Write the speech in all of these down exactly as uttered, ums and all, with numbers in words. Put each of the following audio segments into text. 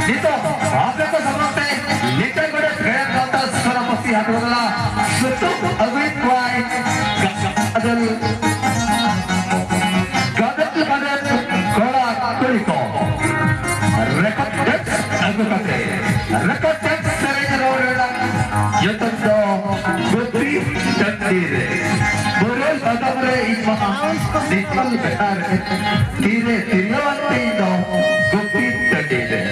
ᱱᱤᱛᱚᱜ ᱟᱯᱮ ᱠᱚ ᱥᱟᱢᱟᱝ ᱛᱮ ᱞᱤᱴᱟᱹ ᱜᱚᱰᱮᱛ ᱜᱟᱭᱟᱱ ᱜᱟᱶᱛᱟ ᱥᱚᱨᱟᱯᱚᱥᱤ ᱦᱟᱴ ᱵᱚᱫᱽᱞᱟ ᱥᱩᱛᱩᱜ ᱟᱹᱜᱩᱭᱮᱫ ᱠᱚᱣᱟᱭ ᱜᱟᱫᱮᱞ, ᱜᱟᱫᱮᱞ ᱜᱟᱫᱮᱞ ᱠᱚᱲᱟ ᱠᱩᱲᱤ ᱠᱚ ᱨᱮᱠᱚᱨᱰ ᱰᱮᱱᱥ ᱟᱹᱜᱩ ᱠᱟᱛᱮ ᱨᱮᱠᱚᱨᱰ ᱰᱮᱱᱥ ᱥᱮᱨᱮᱧ ᱨᱚᱲ ᱨᱮᱱᱟᱜ ᱧᱩᱛᱩᱢ ᱫᱚ ᱜᱩᱯᱤ ᱴᱟᱺᱰᱤ ᱨᱮ᱾ ᱵᱩᱨᱩ ᱥᱟᱫᱚᱢ ᱨᱮ ᱤᱧ ᱢᱟ ᱫᱤᱥᱚᱢ ᱵᱮᱴᱟᱨ ᱛᱤᱨᱮ ᱛᱤᱨᱞᱟᱹᱣᱟᱱ ᱛᱤᱧ ᱫᱚ ᱜᱩᱯᱤ ᱴᱟᱺᱰᱤ ᱨᱮ᱾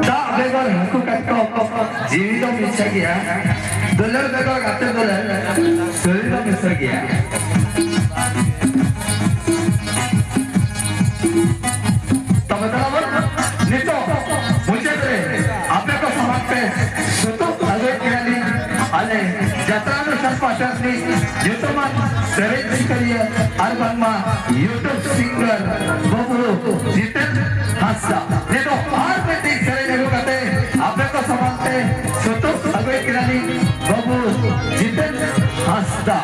ᱫᱟᱜ ᱵᱮᱜᱚᱨ ᱦᱟᱹᱠᱩ ᱠᱟᱴᱠᱚᱢ ᱡᱤᱣᱤ ᱫᱚ ᱢᱤᱪᱷᱟᱹ ᱜᱮᱭᱟ᱾ ᱫᱩᱞᱟᱹᱲ ᱵᱮᱜᱚᱨ ᱜᱟᱛᱮ ᱫᱩᱞᱟᱹᱲ ᱥᱟᱹᱨᱤ ᱫᱚ ᱢᱤᱪᱷᱟᱹ ᱜᱮᱭᱟ᱾ ᱛᱚᱵᱮ ᱫᱮᱞᱟ ᱵᱚᱱ ᱱᱤᱛᱚᱜ ᱢᱩᱪᱟᱹᱫ ᱨᱮ ᱟᱯᱮ ᱠᱚ ᱥᱟᱢᱟᱝ ᱛᱮ ᱥᱩᱛᱩᱜ ᱟᱹᱜᱩᱭᱮᱫ ᱠᱟᱱᱟᱞᱤᱧ ᱟᱞᱮ ᱡᱟᱛᱨᱟ ᱚᱱᱩᱥᱴᱷᱟᱱ ᱯᱟᱦᱴᱟ ᱨᱤᱱᱤᱡ ᱧᱩᱛᱩᱢᱟᱱ ᱥᱮᱨᱮᱧ ᱥᱤᱠᱟᱹᱨᱤᱭᱟᱹ ᱟᱨ ᱵᱟᱝᱢᱟ YouTube singer ᱵᱟᱹᱵᱩ ᱡᱤᱛᱮᱱ ᱦᱟᱸᱥᱫᱟ᱾ ᱱᱤᱛᱚᱜ ᱟᱨ ᱢᱤᱫᱴᱤᱡ ᱥᱮᱨᱮᱧ ᱟᱹᱜᱩ ᱠᱟᱛᱮ ᱟᱯᱮ ᱠᱚ ᱥᱟᱢᱟᱝ ᱛᱮ ᱥᱩᱛᱩᱜ ᱟᱹᱜᱩᱭᱮᱫ ᱠᱟᱱᱟᱞᱤᱧ ᱵᱟᱹᱵᱩ ᱡᱤᱛᱮᱱ ᱦᱟᱸᱥᱫᱟ᱾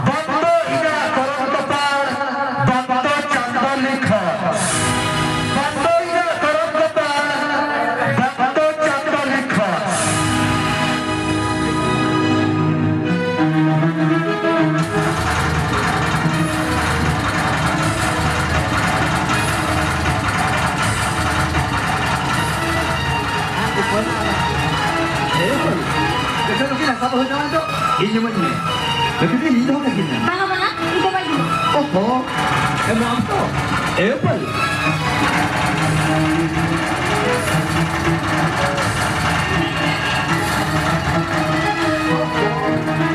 ᱵᱟᱝ ᱫᱚ ᱤᱧᱟᱹᱜ ᱠᱚᱨᱚᱢ ᱠᱚᱯᱟᱲ, ᱵᱟᱝ ᱫᱚ ᱪᱟᱸᱫᱚ ᱞᱮᱠᱷᱟ᱾ ᱵᱟᱝ ᱫᱚ ᱤᱧᱟᱹᱜ ᱠᱚᱨᱚᱢ ᱠᱚᱯᱟᱲ, ᱵᱟᱝ ᱫᱚ ᱪᱟᱸᱫᱚ ᱞᱮᱠᱷᱟ᱾ ᱮ ᱩᱯᱟᱹᱞ, ᱡᱚᱠᱷᱚᱱ ᱱᱩᱠᱤᱱ ᱦᱟᱥᱟ ᱵᱟᱹᱦᱩ ᱡᱟᱶᱟᱭ ᱫᱚ ᱤᱧ ᱮᱢᱟᱹᱧ ᱢᱮ᱾ ᱱᱩᱠᱤᱱ ᱫᱚ ᱤᱧ ᱫᱚᱦᱚ ᱠᱟᱹᱠᱤᱱᱟ᱾ ᱵᱟᱝᱟ, ᱵᱟᱝᱟ, ᱤᱧ ᱫᱚ ᱵᱟᱹᱧ ᱮᱢᱚᱜᱼᱟ᱾ ᱚᱦᱚ, ᱮᱢᱚᱜ ᱟᱢ ᱛᱚ? ᱮ ᱩᱯᱟᱹᱞ᱾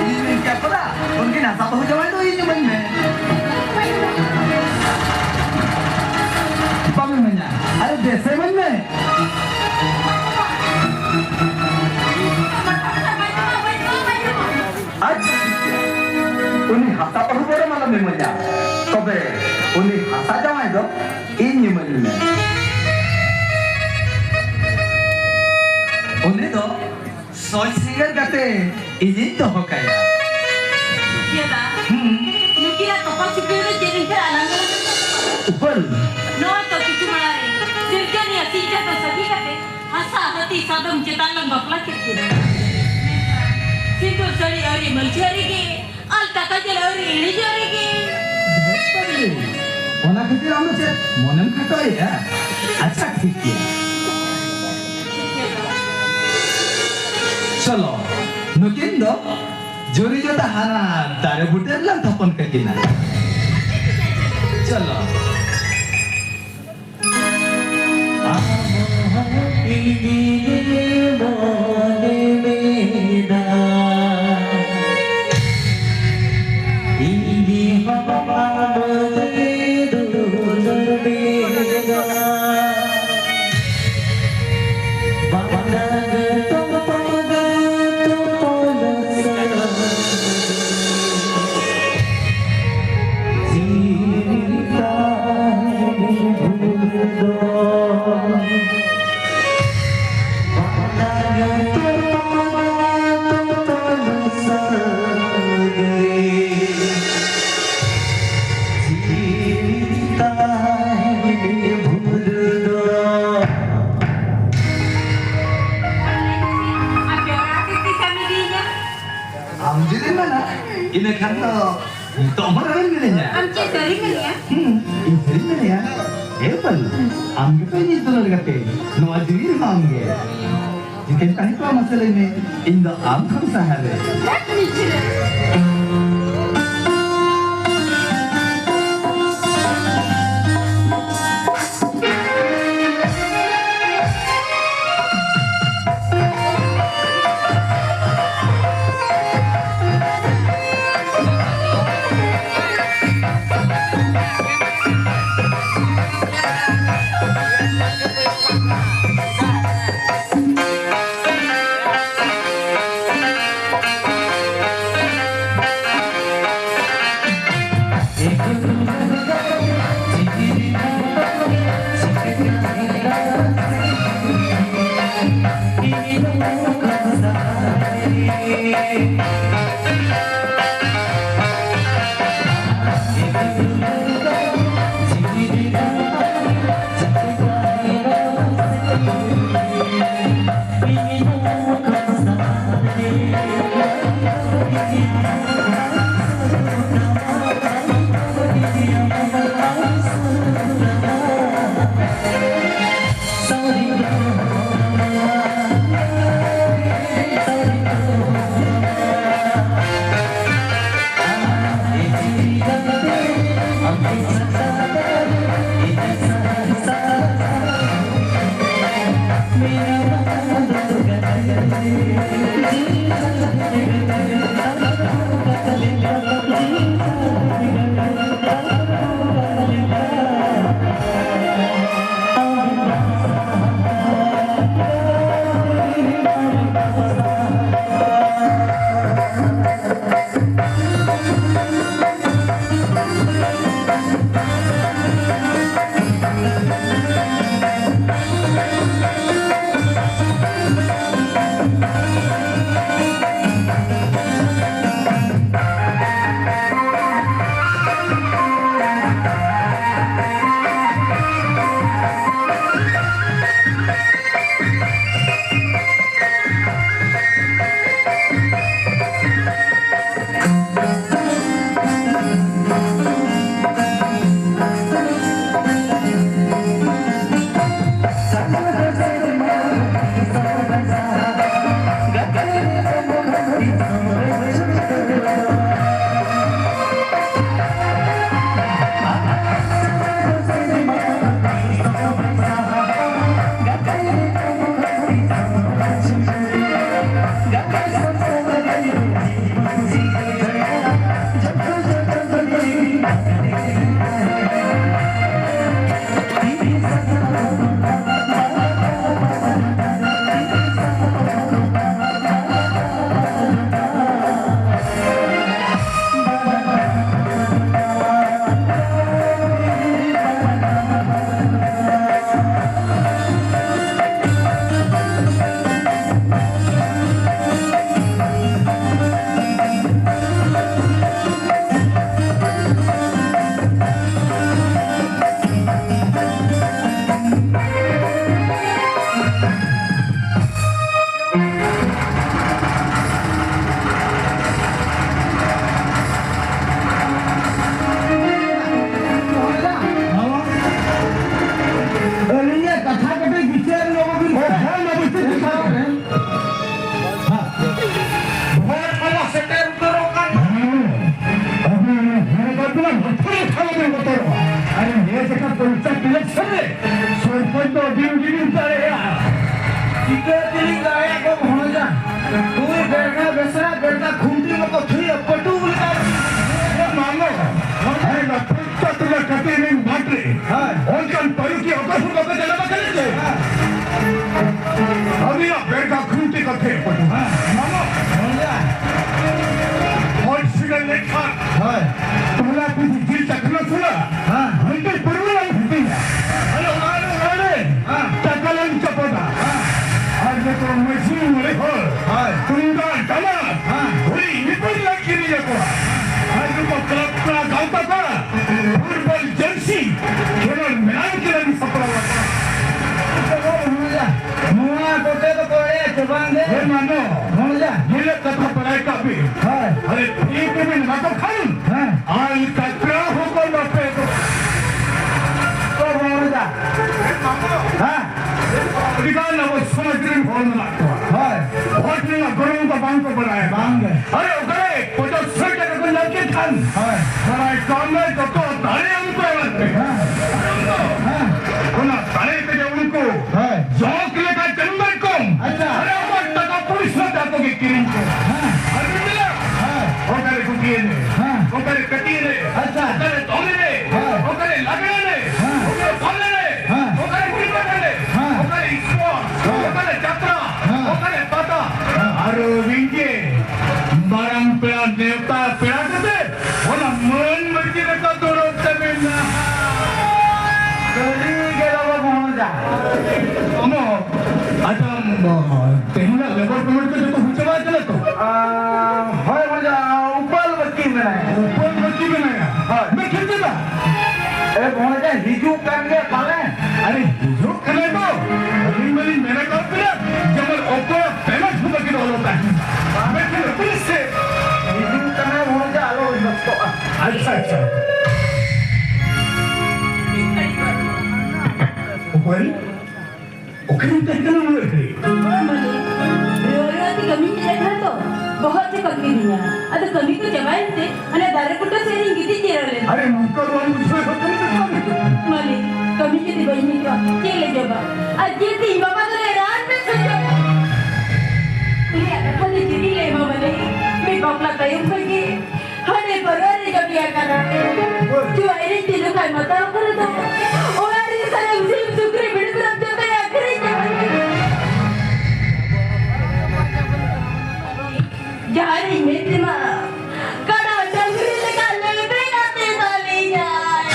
ᱤᱧ ᱢᱮᱱ ᱠᱮᱫ ᱯᱟᱨᱟ, ᱩᱱᱠᱤᱱ ᱦᱟᱥᱟ ᱵᱟᱹᱦᱩ ᱡᱟᱶᱟᱭ ᱫᱚ ᱤᱧ ᱮᱢᱟᱹᱧ ᱢᱮ᱾ ᱵᱟᱢ ᱤᱢᱟᱹᱧᱟ? ᱟᱨᱮ ᱫᱮᱥᱮ ᱤᱢᱟᱹᱧ ᱢᱮ᱾ ᱟᱪᱪᱷᱟ, ᱩᱱᱤ ᱦᱟᱥᱟ ᱵᱟᱹᱦᱩ ᱵᱚᱨᱚᱢ ᱟᱞᱚᱢ ᱤᱢᱟᱹᱧᱟ, ᱛᱚᱵᱮ ᱩᱱᱤ ᱦᱟᱥᱟ ᱡᱟᱶᱟᱭ ᱫᱚ ᱤᱧ ᱤᱢᱟᱹᱧ ᱢᱮ᱾ ᱩᱱᱤ ᱫᱚ ᱥᱚᱡᱽ ᱥᱤᱸᱜᱟᱹᱲ ᱠᱟᱛᱮ ᱤᱧᱤᱧ ᱫᱚᱦᱚ ᱠᱟᱭᱟ᱾ ᱤᱭᱟᱹ ᱫᱟ, ᱦᱩᱸ᱾ ᱱᱩᱠᱤᱱᱟᱜ ᱛᱚᱯᱟ ᱥᱤᱠᱲᱤ ᱫᱚ ᱪᱮᱫ ᱞᱮᱠᱟ ᱟᱞᱟᱝ ᱫᱚ? ᱩᱯᱟᱹᱞ᱾ ᱱᱚᱜᱼᱚᱭ ᱛᱚ ᱠᱤᱪᱷᱩ ᱢᱟᱲᱟᱝ ᱨᱮ ᱥᱤᱨᱡᱚᱱᱤᱭᱟᱹ ᱥᱤᱧ ᱪᱟᱸᱫᱚ ᱥᱟᱹᱠᱷᱤ ᱠᱟᱛᱮ ᱦᱟᱥᱟ ᱦᱟᱹᱛᱤ ᱥᱟᱫᱚᱢ ᱪᱮᱛᱟᱱ ᱞᱟᱝ ᱵᱟᱯᱞᱟ ᱠᱮᱫ ᱠᱤᱱᱟ᱾ ᱢᱮᱱᱠᱷᱟᱱ ᱥᱤᱸᱫᱩᱨ ᱥᱟᱹᱲᱤ ᱟᱹᱣᱨᱤ ᱢᱟᱹᱞᱪᱷᱟᱹ ᱨᱮᱜᱮ, ᱟᱞᱛᱟ ᱠᱟᱡᱚᱞ ᱟᱹᱣᱨᱤ ᱤᱬᱤᱡᱚᱜ ᱨᱮᱜᱮ᱾ ᱚᱱᱟ ᱠᱷᱟᱹᱛᱤᱨ ᱟᱢ ᱫᱚ ᱪᱮᱫ ᱢᱚᱱᱮᱢ ᱠᱷᱟᱴᱚᱭᱮᱫᱼᱟ? ᱟᱪᱪᱷᱟ, ᱴᱷᱤᱠ ᱜᱮᱭᱟ᱾ ᱪᱚᱞᱚ, ᱱᱩᱠᱤᱱ ᱫᱚ ᱡᱩᱨᱤ ᱡᱚᱛᱟ ᱦᱟᱱᱟ ᱫᱟᱨᱮ ᱵᱩᱴᱟᱹ ᱨᱮᱞᱟᱝ ᱛᱷᱟᱯᱚᱱ ᱠᱟᱹᱠᱤᱱᱟ᱾ ᱪᱚᱞᱚ᱾ ᱟᱢ ᱦᱚᱸ ᱤᱧᱤᱧ ᱢᱚᱱᱮ ᱢᱮᱫᱟ᱾ ᱤᱧ ᱦᱚᱸ ᱟᱢ ᱜᱮ ᱫᱩᱞᱟᱹᱲ ᱢᱮᱫᱟ᱾ ᱵᱟᱱᱟ ᱜᱮ ᱛᱚᱯᱚᱞ ᱜᱮ ᱛᱚᱯᱚᱞ ᱥᱟᱹᱜᱟᱹᱭ᱾ ᱡᱤᱣᱤ ᱛᱟᱢ ᱟᱢ ᱡᱩᱫᱤᱢ ᱢᱮᱱᱟ, ᱤᱱᱟᱹ ᱠᱷᱟᱱ ᱫᱚ ᱱᱤᱛᱚᱜ ᱦᱚᱸ ᱨᱮᱵᱮᱱ ᱢᱤᱱᱟᱹᱧᱟ᱾ ᱟᱢ ᱪᱮᱫ ᱥᱟᱹᱨᱤᱢ ᱢᱮᱱᱮᱜᱼᱟ? ᱦᱩᱸ, ᱤᱧ ᱥᱟᱹᱨᱤᱧ ᱢᱮᱱᱮᱜᱼᱟ᱾ ᱮ ᱵᱟᱹᱞᱩ, ᱟᱢ ᱜᱮᱛᱚ ᱤᱧᱤᱡ ᱫᱩᱞᱟᱹᱲ ᱜᱟᱛᱮ, ᱱᱚᱣᱟ ᱡᱤᱣᱤ ᱨᱮᱦᱚᱸ ᱟᱢ ᱜᱮ᱾ ᱪᱤᱠᱟᱹᱧ ᱛᱟᱦᱮᱸ ᱠᱚᱜᱼᱟ ᱢᱟᱥᱮ ᱞᱟᱹᱭ ᱢᱮ, ᱤᱧ ᱫᱚ ᱟᱢ ᱠᱷᱚᱱ ᱥᱟᱦᱟ ᱨᱮ᱾ ᱠᱟᱹᱢᱤ᱾ ᱦᱳᱭ᱾ ᱟᱨᱮ ᱴᱷᱤᱠ ᱜᱮᱵᱤᱱ ᱮᱢᱟ ᱠᱚ ᱠᱷᱟᱱ᱾ ᱦᱮᱸ᱾ ᱟᱨ ᱠᱟᱛᱨᱟ ᱦᱚᱸᱠᱚ ᱵᱟᱯᱮ ᱠᱚ᱾ ᱛᱚ ᱵᱚᱲ ᱫᱟ᱾ ᱦᱮᱸ᱾ ᱟᱹᱰᱤᱜᱟᱱ ᱟᱵᱚ ᱥᱚᱢᱟᱡᱽ ᱨᱮᱱ ᱦᱚᱲ ᱢᱮᱱᱟᱜ ᱠᱚᱣᱟ᱾ ᱦᱳᱭ᱾ ᱵᱷᱳᱴ ᱨᱮᱱᱟᱜ ᱜᱚᱱᱚᱝ ᱫᱚ ᱵᱟᱝ ᱠᱚ ᱵᱟᱲᱟᱭᱟ᱾ ᱵᱟᱝ ᱜᱮ᱾ ᱟᱨᱮ ᱚᱠᱟᱨᱮ ᱯᱚᱸᱪᱟᱥ ᱥᱚ ᱴᱟᱠᱟ ᱠᱚ ᱧᱟᱢ ᱠᱮᱫ ᱠᱷᱟᱱ᱾ ᱦᱳᱭ᱾ ᱵᱟᱲᱟᱭ ᱠᱟᱜ ᱢᱮ ᱡᱚᱛᱚ ᱫᱟᱲᱮ ᱩᱱᱠᱩ ᱮᱢᱟᱱ ᱯᱮ᱾ ᱦᱮᱸ᱾ ᱦᱮᱸ᱾ ᱚᱱᱟ ᱫᱟᱲᱮ ᱛᱮᱜᱮ ᱩᱱᱠᱩ ᱦᱳᱭ᱾ ᱡᱚᱸᱠ ᱞᱮᱠᱟ ᱪᱟᱸᱫᱟ ᱠᱚᱢ᱾ ᱟᱪᱪᱷᱟ᱾ ᱟᱨᱮ ᱟᱢᱟᱜ ᱴᱟᱠᱟ ᱯᱚᱭᱥᱟ ᱫᱚ ᱟᱠᱚ ᱜᱮ ᱠᱤᱨᱤᱧ ᱠᱚ᱾ ᱦᱮᱸ᱾ ᱟᱨ ᱢᱤᱫ ᱵᱮᱞᱟ ᱦᱮᱸ᱾ ᱚᱠᱟᱨᱮ ᱜᱩᱴᱤ ᱮᱱᱮᱡ? ᱦᱮᱸ᱾ ᱚᱠᱟᱨᱮ ᱠᱟᱹᱴᱤ ᱮᱱᱮᱡ? ᱟᱪᱪᱷᱟ᱾ ᱚᱠᱟᱨᱮ ᱫᱚᱝ ᱮᱱᱮᱡ? ᱦᱮᱸ᱾ ᱚᱠᱟᱨᱮ ᱞᱟᱜᱽᱲᱮ ᱮᱱᱮᱡ? ᱦᱮᱸ᱾ ᱚᱠᱟᱨᱮ ᱵᱚᱞ ᱮᱱᱮᱡ? ᱦᱮᱸ᱾ ᱚᱠᱟᱨᱮ ᱠᱨᱤᱠᱮᱴ ᱮᱱᱮᱡ? ᱦᱮᱸ᱾ ᱚᱠᱟᱨᱮ ᱥᱯᱳᱨᱴᱥ? ᱦᱮᱸ᱾ ᱚᱠᱟᱨᱮ ᱡᱟᱛᱨᱟ? ᱦᱮᱸ᱾ ᱚᱠᱟᱨᱮ ᱯᱟᱛᱟ? ᱦᱮᱸ᱾ ᱟᱨᱚ ᱤᱧ ᱜᱮ ᱢᱟᱨᱟᱝ ᱯᱮᱲᱟ ᱱᱮᱣᱛᱟ ᱯᱮᱲᱟ ᱠᱟᱛᱮ ᱚᱱᱟ ᱢᱟᱹᱱ ᱢᱟᱹᱪᱤ ᱞᱮᱠᱟ ᱫᱩᱲᱩᱵ ᱛᱮ ᱢᱮᱱᱟᱜᱼᱟ᱾ ᱥᱟᱹᱨᱤ ᱜᱮ ᱵᱟᱵᱟ ᱵᱷᱚᱸᱡᱟ᱾ ᱟᱢ, ᱟᱪᱪᱷᱟ, ᱟᱢ, ᱛᱮᱦᱮᱧᱟᱜ ᱞᱮᱵᱟᱨ ᱯᱮᱢᱮᱱᱴ ᱠᱚ ᱡᱚᱛᱚ ᱦᱩᱭ ᱪᱟᱵᱟ ᱟᱠᱟᱱᱟ ᱛᱚ? ᱟ, ᱦᱳᱭ ᱵᱷᱚᱸᱡᱟ, ᱩᱯᱟᱹᱞ ᱵᱟᱹᱠᱤ ᱢᱮᱱᱟᱭᱟ᱾ ᱩᱯᱟᱹᱞ ᱵᱟᱹᱠᱤ ᱢᱮᱱᱟᱭᱟ? ᱦᱳᱭ᱾ ᱢᱮᱱᱠᱷᱟᱱ ᱪᱮᱫᱟᱜ? ᱮ ᱵᱷᱚᱸᱡᱟ, ᱦᱤᱡᱩᱜ ᱠᱟᱱ ᱜᱮᱭᱟ ᱯᱟᱞᱮ᱾ ᱟᱨᱮ, ᱦᱤᱡᱩᱜ ᱠᱟᱱᱟᱭ ᱛᱚ᱾ ᱟᱹᱞᱤᱧ ᱢᱟᱞᱤᱧ ᱢᱮᱱ ᱟᱠᱟᱫ ᱵᱤᱱᱟ, ᱡᱮᱢᱚᱱ ᱚᱠᱚᱭᱟᱜ ᱯᱮᱢᱮᱱᱴ ᱦᱚᱸ ᱵᱟᱹᱠᱤ ᱫᱚ ᱟᱞᱚ ᱛᱟᱦᱮᱱ᱾ ᱢᱮᱱᱠᱷᱟᱱ ᱟᱹᱵᱤᱱ ᱥᱮ ᱦᱤᱡᱩᱜ ᱠᱟᱱᱟᱭ ᱵᱷᱚᱸᱡᱟ, ᱟᱞᱚ ᱵᱤᱞᱚᱢᱚᱜᱼᱟ᱾ ᱟᱪᱪᱷᱟ, ᱟᱪᱪᱷᱟ᱾ ᱚᱠᱚᱭ? ᱚᱠᱟᱨᱮᱢ ᱛᱟᱦᱮᱸ ᱠᱟᱱᱟ ᱩᱱᱟᱹᱜ ᱜᱷᱟᱹᱲᱤᱡ? ᱢᱟᱹᱞᱤᱠ, ᱨᱩᱣᱟᱹ ᱨᱩᱣᱟᱹ ᱛᱮ ᱠᱟᱹᱢᱤ ᱪᱮᱫ ᱞᱮᱠᱷᱟᱱ ᱫᱚ ᱵᱚᱦᱚᱜ ᱪᱚᱠᱟᱜ ᱠᱤᱫᱤᱧᱟ᱾ ᱟᱫᱚ ᱠᱟᱹᱢᱤ ᱠᱚ ᱪᱟᱵᱟᱭᱮᱱ ᱛᱮ ᱦᱟᱱᱮ ᱫᱟᱨᱮ ᱵᱩᱴᱟᱹ ᱥᱮᱫ ᱨᱤᱧ ᱜᱤᱛᱤᱡ ᱡᱤᱨᱟᱹᱣ ᱞᱮᱱᱟ᱾ ᱟᱨᱮ, ᱱᱚᱝᱠᱟ ᱫᱚ ᱵᱟᱝ ᱵᱩᱡᱷᱟᱹᱣ ᱠᱟᱱᱟ ᱛᱚ᱾ ᱢᱟᱹᱞᱤᱠ, ᱠᱟᱹᱢᱤ ᱡᱩᱫᱤ ᱵᱟᱹᱧ ᱦᱤᱡᱩᱜᱼᱟ, ᱪᱮᱫ ᱞᱮ ᱡᱚᱢᱟ? ᱟᱨ ᱪᱮᱫ ᱛᱮ ᱤᱧ ᱵᱟᱵᱟ ᱫᱚᱞᱮ ᱨᱟᱱ ᱵᱮᱥ ᱦᱚᱪᱚ? ᱩᱱᱤᱭᱟᱜ ᱠᱟᱛᱷᱟ ᱫᱚ ᱪᱮᱫ ᱤᱧ ᱞᱟᱹᱭ ᱟᱢᱟ ᱢᱟᱹᱞᱤᱠ? ᱢᱤᱫ ᱵᱟᱯᱞᱟ ᱛᱟᱭᱚᱢ ᱠᱷᱚᱱ ᱜᱮ ᱦᱟᱱᱮ ᱯᱟᱹᱣᱨᱟᱹ ᱨᱮ ᱡᱚᱵᱮ ᱟᱠᱟᱱᱟ᱾ ᱡᱩᱣᱟᱹ ᱮᱱᱮᱡ ᱛᱤᱱᱟᱹᱜ ᱠᱷᱟᱱ ᱢᱟᱛᱟᱣ ᱠᱟᱱᱟ ᱫᱚ᱾ ᱚᱲᱟᱜ ᱨᱮ ᱥᱟᱱᱟᱢ ᱥᱤᱢ ᱥᱩᱠᱨᱤ ᱵᱷᱤᱰᱤ ᱢᱮᱨᱚᱢ ᱡᱚᱛᱚᱭ ᱟᱹᱠᱷᱨᱤᱧ ᱪᱟᱵᱟ ᱠᱮᱫᱟ᱾ ᱡᱟᱦᱟᱸ ᱨᱤᱧ ᱢᱮᱱ ᱞᱮᱱᱟ, ᱠᱟᱰᱟ ᱰᱟᱝᱨᱤ ᱞᱮᱠᱟ ᱞᱮᱵᱮᱫ ᱟᱛᱮ ᱫᱟᱞᱤᱧᱟᱭ᱾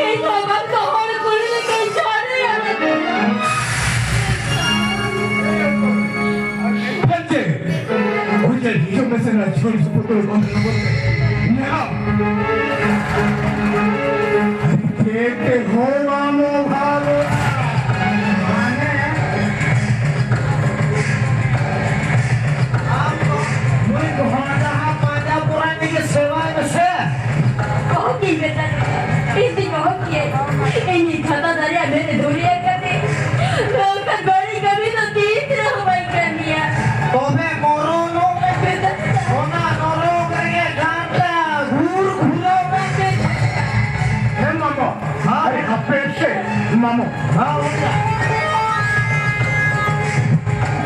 ᱤᱧ ᱦᱚᱸ ᱵᱟᱝ ᱫᱚ ᱦᱚᱲ ᱠᱩᱲᱤ ᱞᱮᱠᱟᱧ ᱡᱷᱟᱲᱮᱭᱟ᱾ ᱯᱟᱪᱮ ᱦᱩᱭ ᱪᱮᱫ ᱦᱤᱡᱩᱜ ᱢᱮᱥᱮ ᱱᱟ ᱪᱷᱩᱲ ᱪᱷᱩᱯᱩ ᱠᱚ ᱵᱚᱱ ᱧᱮᱞᱟ᱾ ᱠᱷᱮᱛ ᱦᱚᱸ ᱵᱟᱢ ᱚᱵᱷᱟᱵᱚᱜᱼᱟ᱾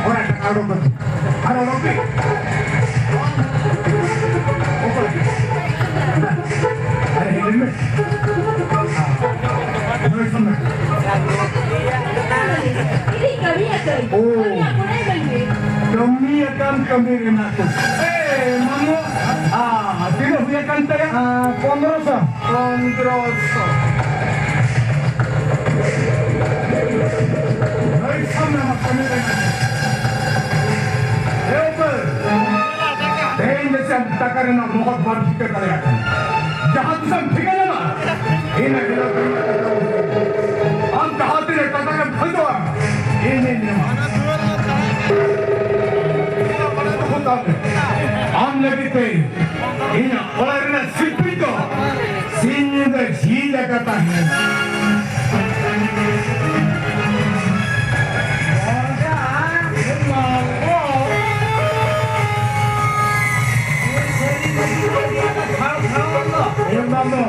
ᱚᱲᱟᱜ ᱴᱟᱠᱟ ᱚᱰᱚᱠ ᱠᱟᱛᱮ᱾ ᱟᱨ ᱚᱰᱚᱠ ᱯᱮ᱾ ᱚᱠᱚᱭ? ᱟᱨᱮ, ᱦᱮᱡ ᱞᱮᱱ ᱢᱮ᱾ ᱱᱚᱰᱮ ᱠᱷᱚᱱ ᱢᱮ᱾ ᱤᱧᱤᱧ ᱠᱟᱹᱢᱤᱭᱟ ᱠᱟᱹᱢᱤ᱾ ᱳ᱾ ᱠᱟᱹᱢᱤᱭᱟ ᱠᱟᱹᱢᱤ᱾ ᱠᱟᱹᱢᱤᱭᱟ ᱠᱟᱹᱢᱤ ᱨᱮᱱᱟᱜ ᱠᱚ᱾ ᱮ, ᱢᱟᱢᱚ᱾ ᱟ, ᱛᱤᱱᱟᱹᱜ ᱦᱩᱭ ᱟᱠᱟᱱ ᱛᱟᱭᱟ? ᱟ, ᱯᱚᱱᱫᱽᱨᱚ ᱥᱚ᱾ ᱯᱚᱱᱫᱽᱨᱚ ᱥᱚ᱾ ᱞᱟᱹᱭ ᱥᱟᱢᱱᱟ ᱢᱟ ᱠᱟᱹᱢᱤ ᱨᱮ ᱢᱮᱱᱟᱜ᱾ ᱮ ᱩᱛᱟᱹᱨ᱾ ᱛᱮᱦᱮᱧ ᱡᱮᱥᱮ ᱟᱢ ᱴᱟᱠᱟ ᱨᱮᱱᱟᱜ ᱢᱚᱦᱚᱛ ᱵᱟᱢ ᱴᱷᱤᱠᱟᱹ ᱫᱟᱲᱮᱭᱟᱜ ᱠᱟᱱᱟ᱾ ᱡᱟᱦᱟᱸ ᱛᱤᱥᱮᱢ ᱴᱷᱤᱠᱟᱹ ᱧᱟᱢᱟ, ᱤᱱᱟᱹ ᱦᱤᱞᱳᱜ ᱠᱷᱚᱱ ᱟᱢ ᱡᱟᱦᱟᱸ ᱛᱤᱱᱟᱹᱜ ᱴᱟᱠᱟ ᱜᱮᱢ ᱠᱷᱚᱡᱚᱜᱼᱟ, ᱤᱧᱤᱧ ᱮᱢᱟ᱾ ᱟᱢ ᱞᱟᱹᱜᱤᱫ ᱛᱮ ᱤᱧᱟᱜ ᱚᱲᱟᱜ ᱨᱮᱱᱟᱜ ᱥᱤᱞᱯᱤᱧ ᱫᱚ ᱥᱤᱧ ᱧᱤᱫᱟᱹ ᱡᱷᱤᱡ ᱟᱠᱟ ᱛᱟᱦᱮᱸᱱ᱾ ᱮ ᱵᱟᱵᱟ,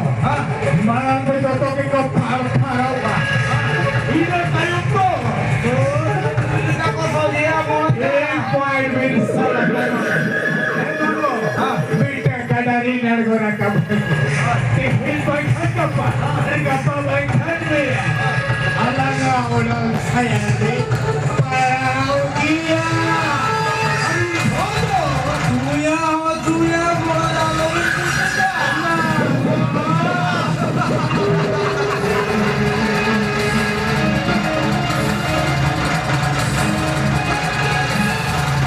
ᱢᱟᱲᱟᱝ ᱫᱚ ᱡᱚᱛᱚ ᱜᱮᱠᱚ ᱯᱷᱟᱲ ᱯᱷᱟᱲᱟᱣᱟ᱾ ᱤᱱᱟᱹ ᱛᱟᱭᱚᱢ ᱫᱚ ᱮᱠ ᱯᱚᱭᱮᱱᱴ ᱵᱤᱱ ᱥᱟᱵ ᱟᱠᱟᱫᱟ᱾ ᱮ ᱵᱟᱵᱟ, ᱢᱤᱫᱴᱟᱝ ᱜᱟᱰᱟ ᱨᱤᱧ ᱟᱬᱜᱚ ᱨᱟᱠᱟᱵ᱾ ᱛᱮᱦᱮᱧ ᱵᱟᱝᱠᱷᱟᱱ ᱜᱟᱯᱟ, ᱜᱟᱯᱟ ᱵᱟᱝᱠᱷᱟᱱ ᱢᱮᱭᱟᱝ᱾ ᱟᱞᱟᱝᱟᱜ ᱚᱱᱟ ᱥᱟᱭᱟ ᱨᱮ